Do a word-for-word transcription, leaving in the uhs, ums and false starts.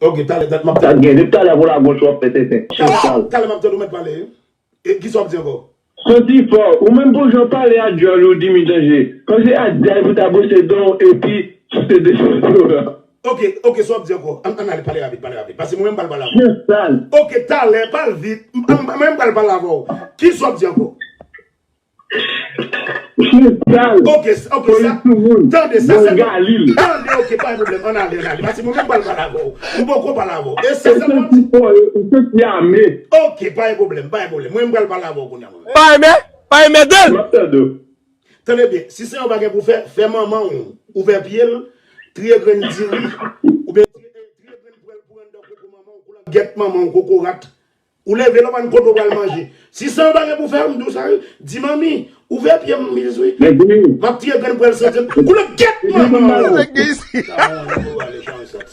Ok, talè, dat m ap Sa gen depi talè pou la gòch w ap fè tenten. Chen sal. Talè m ap tande w mèt pale. E kisa w ap di ankò? Santi fò, ou menm pou jan w pale a djòl ou Dimi Danje. Panse a dyay pou ta bwose dan w epi souse desann yo a. Ok, ok, sa w ap di ankò? Ann, ann ale, pale rapid, pale rapid. Paske mwen menm m pral pale avè w. Chen sal. Ok, talè, pale vit. M, m, mwen menm m pral pale avè w. Kisa w ap di ankò? Chen sal. Ok, ok, sa. Tande, sa se. Tande, ok, pa gen pwoblèm. Ann ale, ann ale. Paske mwen menm m pral pale avè w. M poko pale avè w. E se sèlman ti. Ou santi ame. Ok, pa gen pwoblèm, pa gen pwoblèm. Mwen menm m pral pale avè w kounye a, mwen menm. Pa renmen? Pa renmen de l? M ap tande w. Tande byen, si se yon bagay pou fè, fè manman w ouvè pye l, triye grenn diri, oubyen triye, triye grenn pwèl pou anndan koko manman w, koulangèt manman w, kokorat. Ou leve lè w pa konn kote w pral manje. Si se yon bagay pou fè, m di w sa wi. Di manmi, ouvè pye m, Miz, wi. M ap triye grenn pwèl santi m. Koulangèt manman w. Sa bon, nou ale, chanj sa.